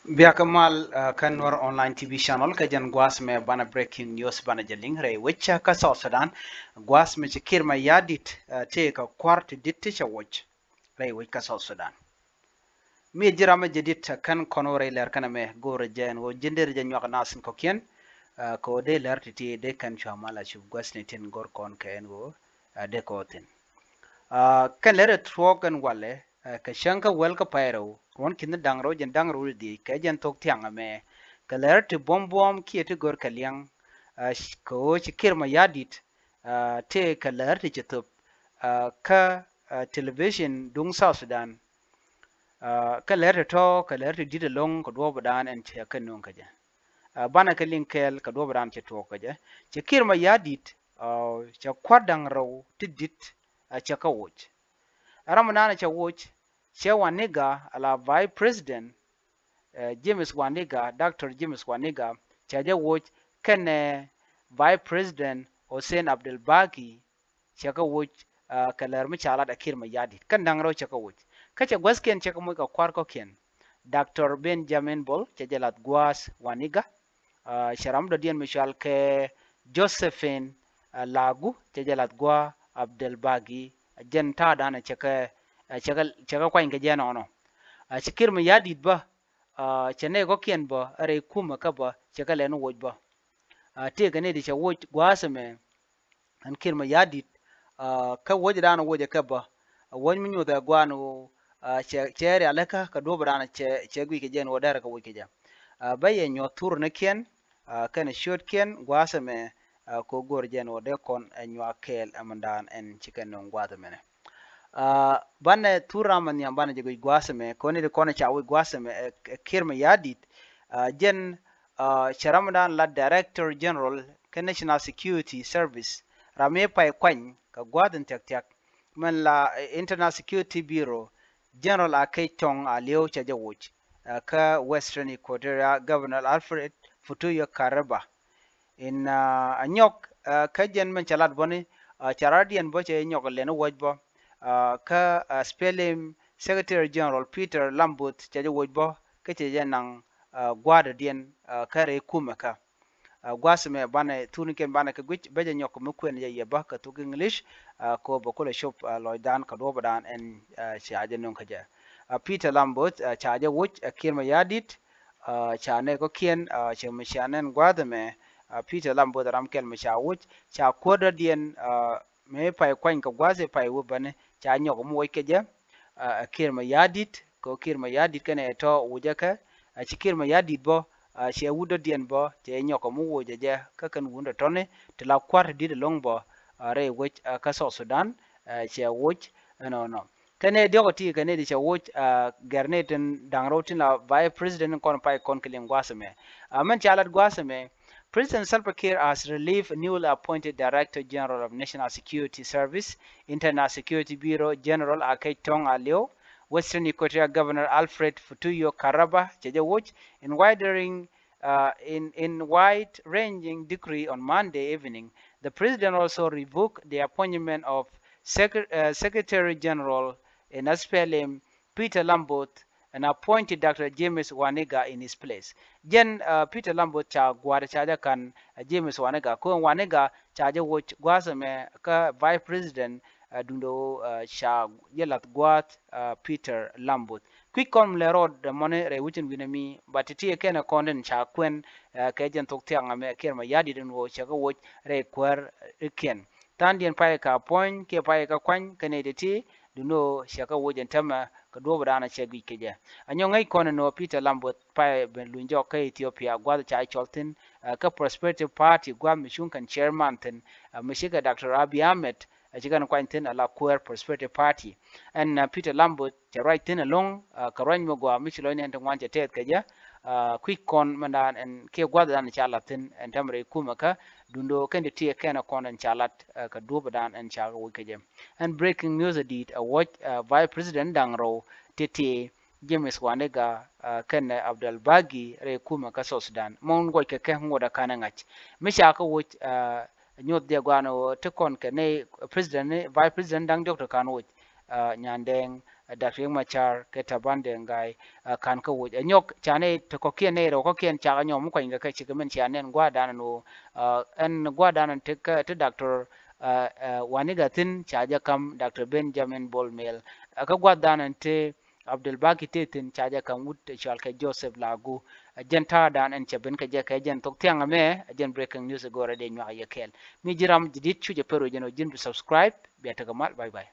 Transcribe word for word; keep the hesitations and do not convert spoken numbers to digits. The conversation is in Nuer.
Biakä mal kä Nuer Online T V channel, kä jɛn gua̱a̱th mɛ banɛ breaking news banɛ jɛ liŋ rɛy wec kä South Sudan. Gua̱a̱th mɛ ci Kiir Mayardit tëë kɛ kua̱r ti dit ti cɛ woc rɛy wec kä South Sudan. Mi ji̱ ram mi jɛ dit kän kɔn wä rɛy lɛr kɛnɛ mɛ go̱o̱rɛ jɛ ɛn ɣöö ji̱n derɛ jɛ nyuak nath in kɔ̱kiɛn. Kɛ ɣöö dee lɛr ti ti dee kɛn cua mal a cup gua̱thni tin go̱r kɔn kɛ ɛn ɣöö dee kɛ ɣöö thin. Kɛn lɛr ɛ tuɔɔk ɛn walɛ kɛ cäŋ kä wäl kä pay rɛw ruɔ̱n ki̱n da̱ŋ rɛw jɛn da̱ŋ rɛw di dhiec kɛ jɛn thok thiaŋ ɛmɛ. Kɛ lɛr ti buɔ̱m buɔ̱m kiɛ ti go̱r kɛ liɛŋ kɛ ɣöö ci Kiir Mayardit tëë kɛ lɛr ti cɛ thöp kä television duŋ South Sudan. Kä lɛr ti tɔ̱ kɛ lɛr ti di̱t ɛlɔ̱ŋ kɛ duɔ̱ɔ̱p dan ɛn cɛ kɛ nöŋ kä jɛ. Banɛ kɛ liŋ kɛɛl kɛ duɔ̱ɔ̱p dan cɛ tuɔɔk kä jɛ. Cɛ Kiir Mayardit cɛ kua̱r da̱ŋ rɛw ti di̱t cɛ kä woc. Ram mi naan cɛ woc cɛ Waniga ala Vice President James Waniga, Doctor James Waniga cɛ jɛ woc kɛnɛ Vice President Hussein Abdelbagi. Cɛ kɛ woc kɛ lɛr mi ca lat ɛ Kiir Mayardit kɛn da̱ŋ rɛw cɛ kɛ woc. Kä cɛ guäthkiɛn cɛ kɛ moc kɛ kua̱r kɔ̱kiɛn. Doctor Benjamin Bol cɛ jɛ lath gua̱a̱th Waniga. Cɛ ram dɔ̱diɛn mi cual kɛ Josephine Lagu cɛ jɛ lath gua̱a̱th Abdelbagi. Jɛn ta̱a̱ danɛ cɛ kɛ cɛ kɛ kuany kɛ jɛ nɔnɔ. Ci Kiir Mayardit bä cɛ nɛy kɔ̱kiɛn bä rɛy kumɛ kä bä cɛ kɛ lɛn woc bä. Tëëkɛ nɛy di cɛ woc gua̱a̱th ɛmɛ ɛn Kiir Mayardit. Kä woc dan woc ɛ kɛ bä woc mi nyuth ɛ gua̱a̱n ɣöö cɛ cɛ rialikä kɛ duɔ̱ɔ̱p dan cɛ cɛ guic kɛ jɛn ɣöö dɛrɛ kɛ woc kɛ jɛ. Bä yɛ nyuɔ̱th thurnikiɛn kɛnɛ ciötkiɛn gua̱a̱th ɛmɛ kɛ ɣöö go̱o̱r jɛn ɣöö dee kɔn ɛ nyuak kɛɛl ɛmɛndan ɛn ci kɛn nöŋ gua̱a̱th ɛmɛnɛ. Banɛ thur ram ma nhiam banɛ jɛ guic gua̱a̱th ɛmɛ kɔn i̱ di kɔn ɛ ca wi̱c gua̱a̱th ɛmɛ ɛ Kiir Mayardit. Jɛn cɛ ram dan la Director General kä National Security Service ram mi pay kuany kɛ gua̱a̱th in thia̱k thia̱k. Mɛn la Internal Security Bureau General Akec Tong Alieu cɛ jɛ woc kä Western Equatoria Governor Alfred Futuyo Kareba. In a nyɔk kä jɛn mɛn cɛ lat bäni ca rat diɛn bä cɛ nyɔk lɛn woc bä. Kä SPLM Secretary General Peter Lambuth cɛ jɛ woc bä kä cɛ jɛ naŋ gua̱a̱r diɛn kä rɛy kumɛ kä. Gua̱a̱th mɛ banɛ thurnikiɛn banɛ kɛ guic bä jɛ nyɔk mi kuɛn jɛ yɛ bä kɛ thuk English. Kɛ bä kulɛ cop lɔcdan kɛ duɔ̱ɔ̱pdan ɛn ca jɛ nöŋ kä jɛ. Peter Lambuth ca jɛ woc ɛ Kiir Mayardit. Ca nɛy kɔ̱kiɛn cɛ mi ca nɛn gua̱a̱th ɛmɛ. Peter Lambuth ram kɛl mi ca woc ca kuäär dɔ̱diɛn mëë pay kuany kɛ gua̱a̱th ɛ pay wä bäni ca nyɔk mi woc kɛ jɛ. Ɛ Kiir Mayardit kɛ Kiir Mayardit kɛnɛ tɔ̱ wocɛ kɛ. Ci Kiir Mayardit bä cɛ wut dɔ̱diɛn bä cɛ nyɔk mi wocɛ jɛ kä kɛn wun dɔ̱tɔ̱ni ti la kua̱r ti di̱t ɛlɔ̱ŋ bä rɛy wec kä South Sudan. Cɛ woc ɛnɔnɔ. Kɛnɛ diɔk ti kɛnɛ di cɛ woc gɛr ni tin da̱ŋ rɛw tin la Vice President kɔn pay kɔn kɛ liŋ gua̱a̱th ɛmɛ. Mɛn ca lat gua̱a̱th ɛmɛ. President Salva Kiir has relieved newly appointed Director General of National Security Service, Internal Security Bureau General Akec Tong Alieu, Western Equatoria Governor Alfred Futuyo Karaba cɛ jɛ woc in wide-ranging uh, in, in wide-ranging decree on Monday evening. The president also revoked the appointment of Secre- uh, Secretary General in SPLM Peter Lambuth and appointed Doctor James Waniga in his place. Jɛn uh, Peter Lambuth ca gua̱a̱r ca jɛ ka̱n uh, James Waniga. Kɔn Waniga ca jɛ woc gua̱a̱th ɛmɛ kä Vice President uh, dundo uh, ca jɛ lath gua̱a̱th uh, Peter Lambuth. Kui̱c kɔn lɛ rɔɔd mɔni rɛy wicin wi̱nɛ mi ba ti ti kɛnɛ kɔn den ca kuɛn kɛ jɛn thok thiaŋ amɛ Kiir Mayardit in wä cɛ kä woc rɛy kuäär ikiɛn. Tha̱a̱ŋdiɛn pay ka puɔ̱ny kiɛ pay ka kuany kɛ nɛy ti ti duno cɛ kä woc in tämɛ kɛ duɔ̱ɔ̱p dan cɛ guic kɛ jɛ. Anyɔŋ ŋäc kɔn in wä Peter Lambuth pay ben luny jɔk kä Ethiopia gua̱th ca cɔl thi̱n kä Prosperity Party gua̱th mi cuŋ kɛn chairman thi̱n mi cikɛ Doctor Abiy Ahmed. Ɛ ci kɛn kuany thi̱n ala kuäär Prosperity Party. Ɛn Peter Lambuth cɛ ruac thi̱n ɛlɔ̱ŋ kɛ ruac mi gɔaa mi ci lɔcni ɛn ti ŋuan cɛ tɛth kɛ jɛ. Kui̱c kɔn mɛndan ɛn kiɛ gua̱thdan ca la̱t thi̱n ɛn tɛmɛ rɛy kumɛ kä dundo kɛn ti ti kɛn ɛ kɔn ɛn ca la̱t kɛ duɔ̱pdan ɛn ca kɛ woc kɛ jɛ. Ɛn breaking news ɛ di̱i̱t ɛ wuɔc Vice President da̱ŋ rɛw ti ti James Waniga kɛnɛ Abdel Bagi rɛy kumɛ kä South Sudan. Mɔn guɔc kɛ kɛ ŋuɔt ɛ ka̱n ɛ ŋa̱c mi ca kɛ woc nyuɔth diɛ gua̱a̱n ɣöö ti kɔn kɛ ni president ni vice president da̱ŋ diɔ̱k ti ka̱n woc. Nyandɛɛŋ Doctor Riek Machar kɛ Taban Deng Gai, ɛ, ka̱n kä woc ɛ nyɔk ca nɛy ti kɔ̱kiɛn nɛy rɛw kɔ̱kiɛn cakɛ nyɔk mi kuanykɛ kɛ cikɛ min cia nɛn gua̱a̱r dan ɛn ɣöö, ɛ, ɛn gua̱a̱r dan ɛn ti kä ti Doctor, ɛ, ɛ, Waniga thi̱n ca jɛ ka̱m Doctor Benjamin Bol Mel, ɛ, kä gua̱a̱r dan ɛn ti Abdul Baki tëë thi̱n ca jɛ ka̱m wut cɔal kɛ Joseph Lagu. Ɛ, jɛn ta̱a̱ dan ɛn cɛ ben kɛ jɛ kɛ jɛn thok thiaŋ ɛmɛ, ɛ, jɛn breaking news ɛ go̱o̱rɛ dee nyuak yɛ kɛɛl. Mi ji̱ ram jɛ di̱t cu jɛ pär wec jɛn ɔ ji̱n bi subscribe bia tekɛ mal. Bye bye.